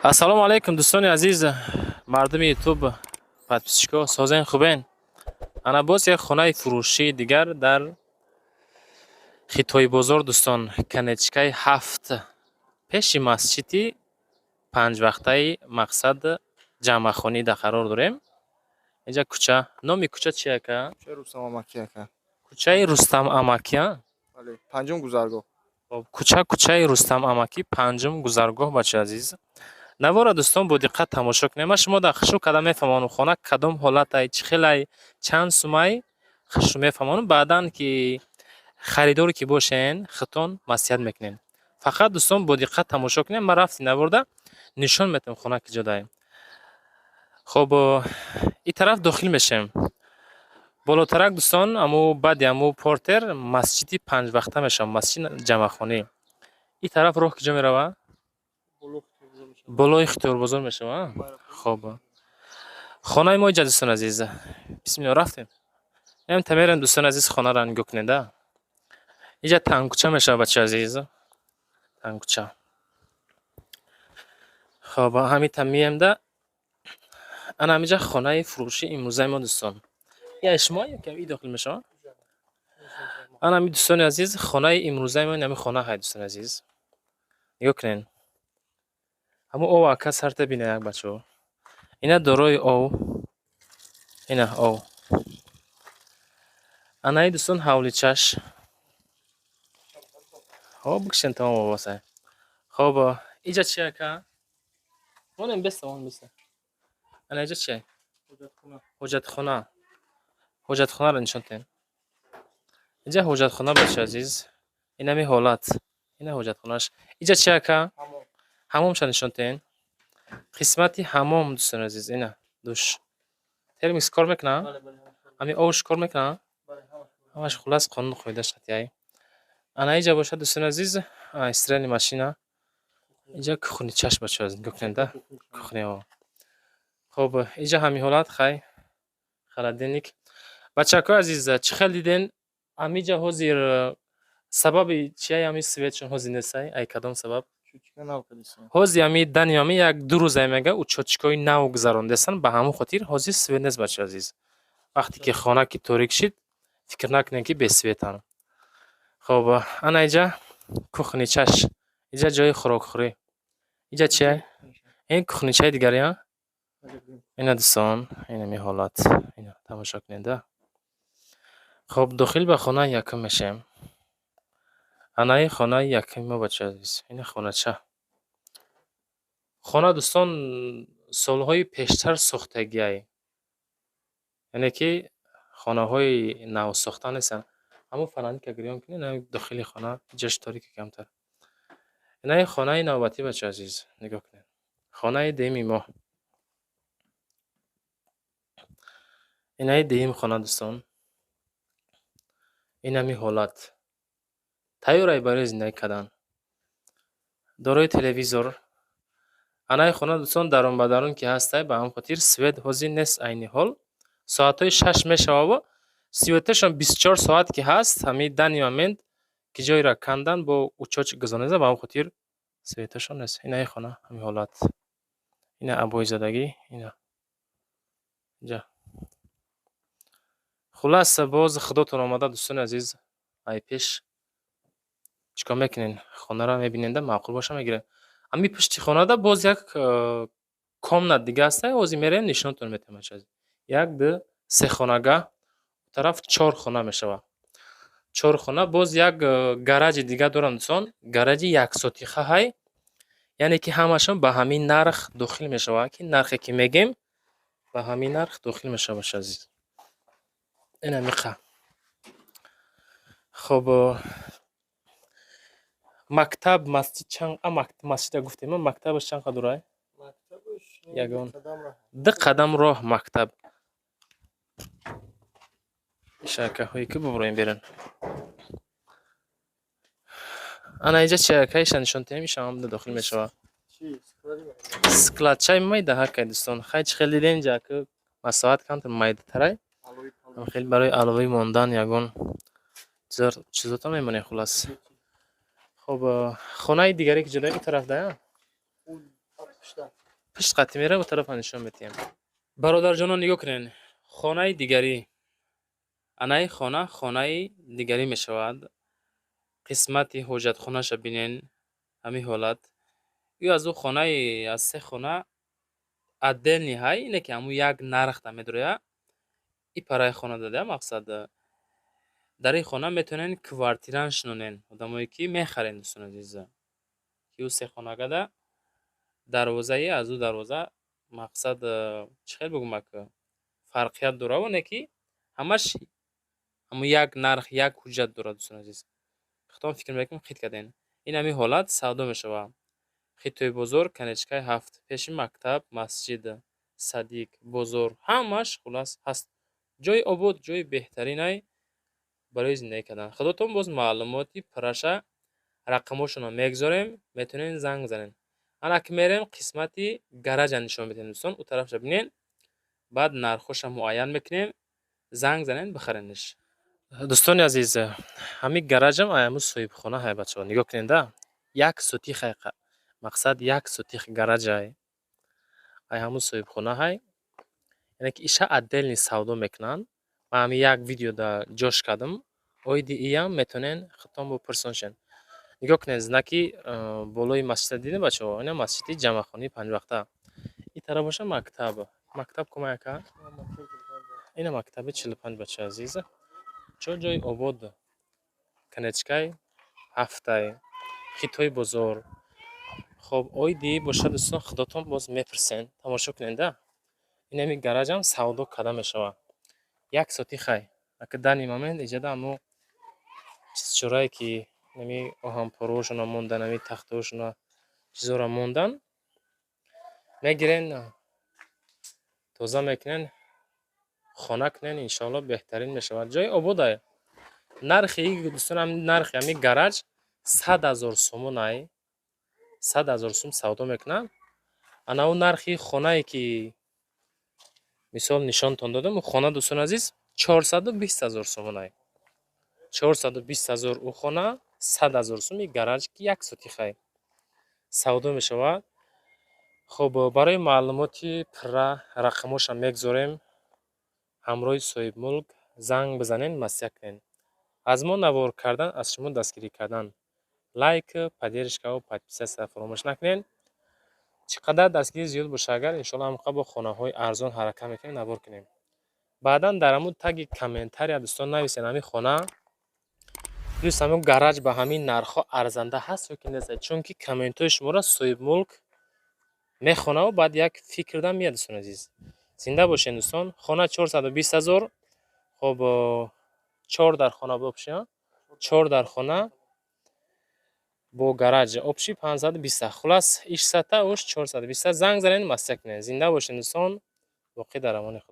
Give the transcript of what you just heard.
Ассалому алайкум, дӯстони азиз, мардуми Ютуб, подписчико, созен, хубен? Ана боз як хонаи фурӯшии дигар дар Хитоибозор, дӯстон, конечкаи 7, пеши масҷиди панҷвақтаи мақсад ҷамъахонӣ да қарор дорем. Инҷа кӯча, номи кӯча чи, ака? Кӯчаи Рустам Амакӣ, ака. Кӯчаи Рустам Амакӣ, а? Бале, панҷум гузаргоҳ. Хоб, кӯча кӯчаи Рустам Амакӣ, панҷум гузаргоҳ. Бачаи азиз, навора, дӯстон, бо диққат тамошо кунем. Ман шумо дар хушрӯ карда мефаҳмонам, хона кадом ҳолатай, чӣ хелай, чанд сумай, хушрӯ мефаҳмонам. Баъдан ки харидоре ки бошен, худтон маслиҳат мекунем. Фақат, дӯстон, бо диққат тамошо кунем. Ман рафти наворда нишон метавам, хона ки ҷо даем. Хоб, ин тараф дохил мешавем. Болотарак, дӯстон, аму баъди аму портер масҷиди панҷвақта мешавад, масҷиди ҷамъахонӣ. Ин тараф роҳ куҷо меравад? Болои Хитоирбозор мешавад. Хоб, хонаи мо иҷа, дӯстони азиз. Бисмилло, рафтем. Ем та мерем, дӯстони азиз, хонаро нигоҳ кунед, а. Иҷа тангкӯча мешавад, бачаи азиз, тангкӯча. Хоб, ҳамита мием да, ана ҳамиҷа хонаи фурӯшии имрӯзаи мо, дӯстон. Я шумо ё и дохил мешавад? Ана ҳами, дӯстони азиз, хонаи имрӯзаи мо, ин ҳами хона ҳай, дӯстони азиз, нигоҳ кунед. Ҳамун ов, ака, сарта бина як, бачаҳо. Ина дорои ов, ина ов. Анаи, дӯстон, ҳавличаш. Хоб, бикшен, тамом овозай. Хоб, иҷа чи, ака? Монем, беста, мон, беста. Ана иҷа чи? Ҳоҷатхона. Ҳоҷатхонаро нишон диҳем. Инҷа ҳоҷатхона, бачаи азиз, инами ҳолат, ина ҳоҷатхонаш. Иҷа чи, ака? Ҳамомша нишон диҳем. Қисмати ҳамом, дӯстони азиз, ина душ, термос кор мекунад, ҳами овш кор мекунад, ҳамаш. Хуллас, қонун қоидаш қатъияй. Ана иҷа бошад, дӯстони азиз, стиральный машина. Инҷа кухничаш, бачаҳо азиз, нигоҳ кунед, да, кухня. Хоб, инҷа ҳамин ҳолат. Хай, холодильник. Бачакҳои азиз, чӣ хел диден? Ҳамиҷа ҳозир сабаби чияй ҳами светшон ҳозир нестай? Ай кадом сабаб? Ҳозир ҳами дани ҳами як ду рӯзае мега, учётчикҳои нав гузарондестанд, ба ҳамон хотир ҳозир свет нест, бачаи азиз. Вақте ки хона ки торик шид, фикр накунед, ки бесветанд. Хоб, ана инҷа кухничаш, инҷа ҷои хӯрокхӯрӣ. Инҷа чия? Ин кухничаи дигаре, а. Ина, дӯстон, инами ҳолат, ина тамошо кунед, да. Хоб, дохил ба хонаи якум мешавем. Анаи хонаи якуми мо, бачаи азиз, ина хонача. Хона, дӯстон, солҳои пештар сохтагиай, яъне ки хонаҳои навсохта нестанд. Ҳамон фонарика гирён кунед, дохили хона ҷаш торика камтар. Инаи хонаи навбатӣ, бачаи азиз, нигоҳ кунед, хонаи дуюми мо. Инаи дуюм хона, дӯстон, инами ҳолат, тайёрай барои зиндагӣ кардан, дорои телевизор. Анаи хона, дӯстон, дарун ба дарун ки ҳастай, ба ҳамон хотир свет ҳозир нест. Айни ҳол соатҳои 6 мешававу светашон 24 соат ки ҳаст, ҳамин данный момент ки ҷойро кандан, бо учётчик гузаронда, ба ҳамон хотир светашон нест. Инаи хона ҳамин ҳолат, ина обоизадагӣ, ина инҷа. Хуллас, боз худотон омада, дӯстони азиз, ай пеш чӣ кор мекунед? Хонаро мебинед, да, маъқул боша, мегиред. Ҳамин пушти хонада боз як комнат дига ҳастай, ҳозир мерем, нишонтон метавам, бачаи азиз. Як, ду, се хонага, тараф чор хона мешавад, чор хона. Боз як гаражи дига дорам, дӯстон, гаражи яксотиха ҳай, яъне ки ҳамашон ба ҳамин нарх дохил мешавад, ки нархе ки мегем, ба ҳамин нарх дохил мешавад, бачаи азиз. Ина миқа. Хоб, мактаб, масҷид чанд? Масҷида гуфтем, мактабаш чанд қадр дорад? Ягон ду қадам роҳ мактаб. Шакаҳое ки бубуроем берун. Ана инҷа чи, ака? Иша нишон диҳем, иша ҳам дохил мешавад. Складчаи майда ҳакай, дӯстон. Хай, чӣ хел дидем, инҷа ки масоҳат камтар майдатарай, хеле барои аловӣ мондан ягон чизото мемонем, хуллас. Хоб, хонаи дигаре ки ҷудои ин тараф дая. Пишт қати мера, у тарафа нишон метиҳем. Бародарҷонон, нигоҳ кунед, хонаи дигарӣ. Анаи хона, хонаи дигарӣ мешавад. Қисмати ҳоҷатхонаша бинен, ҳамин ҳолат. Ю аз ӯ хонаи аз се хона отдельный ҳай, ине ки ҳамун як нархда медроя. И параи хона дада мақсад. Дар ин хона метавонен квартира шинонен, одамое ки мехарен, дӯстони азиз. Ки ӯ се хонагада дарвозаи аз ӯ дарвоза мақсад, чӣ хел бигӯм, ак, фарқият дора, оне ки ҳамаш ҳамун як нарх, як ҳуҷҷат дорад, дӯстони азиз. Худтон фикр мекунем, хит кардем. Ин ҳамин ҳолат савдо мешавад. Хитой бозор, конечкаи 7, пеши мактаб, масҷид, садик, бозор, ҳамаш хулас ҳаст. Ҷои обод, ҷои беҳтаринай барои зиндагӣ кардан. Худотон боз маълумоти пурраша рақамҳошонро мегузорем, метавонед занг бизанед. Ана ки мерем, қисмати гаража нишон медиҳем, дӯстон, ӯ тарафша бинед, баъд нархҳоша муайян мекунем, занг занед, бихаренаш. Дӯстони азиз, ҳамин гаражам ай ҳамун соҳибхона ҳай, бачаҳо, нигоҳ кунед, да, як сотих ай, мақсад, як сотих гаражай. Ай ҳамун соҳибхона ҳай. Яъне ки иша отдельный савдо мекунанд. Ман ҳамин як видеода ҷош кардам. Оиди иам метавонед худтон бипурсон шен. Нигоҳ кунед, знаки болои масҷида дидем, бачаҳо, ина масҷиди ҷамъахонии панҷвақта. Ин тараф боша мактаб. Мактаб кумак ака? Ина мактаби 45, бачаи азиз. Чо ҷои обод. Конечкаи ҳафтай. Хитой бозор. Хоб, оиди боша, дӯстон, худотон боз мепурсен. Тамошо кунед, да. Ин ҳамин гаражам савдо карда мешавад. Як сотих ай. Ака данный момент иҷода ҳамо чизчорае ки ҳами оҳанпораҳошона мондан, ҳами тахтаҳошона, чизҳоро мондан, мегирен, тоза мекунен, хона кунен, иншоалло, беҳтарин мешавад. Ҷои ободай. Нархи, дӯстон, нархи ҳамин гараж 100 000 сомон ай. 100 000 сум савдо мекунанд. Ана ӯ нархи хонае ки мисол нишонтон додам, ӯ хона, дӯстони азиз, 420 000 сомон ай. 420 000 ӯ хона, 100 000 суми гараж, ки як сотихай савдо мешавад. Хуб, барои маълумоти пурра рақамҳоша мегузорем, ҳамроҳи соҳибмулк занг бизанед, маслиҳат кунед. Аз мо навор кардан, аз шумо дастгирӣ кардан. Лайк, поддержкаву подписаться фаромӯш накунед. Чӣ қадар дастгирӣ зиёд боша агар, иншоалло, ҳамон бо хонаҳои арзон ҳаракат мекунем, навор кунем. Баъдан дар ҳамун таги комментария, дӯстон, нависед, ҳамин хона плюс ҳамин гараж ба ҳамин нархҳо арзанда ҳаст ё ки нест, чунки комментҳои шуморо соҳибмулк мехонаву баъд як фикрда меяд, дӯстони азиз. Зинда бошед, дӯстон. Хона 420 000. Хоб, чор дар хона общий, чор дар хона бо гараж, общий 520. Хулас, иш сата, уш 420. Занг занед, маслиҳат кунед. Зинда бошед, дӯстон, боқӣ дар амони Худо.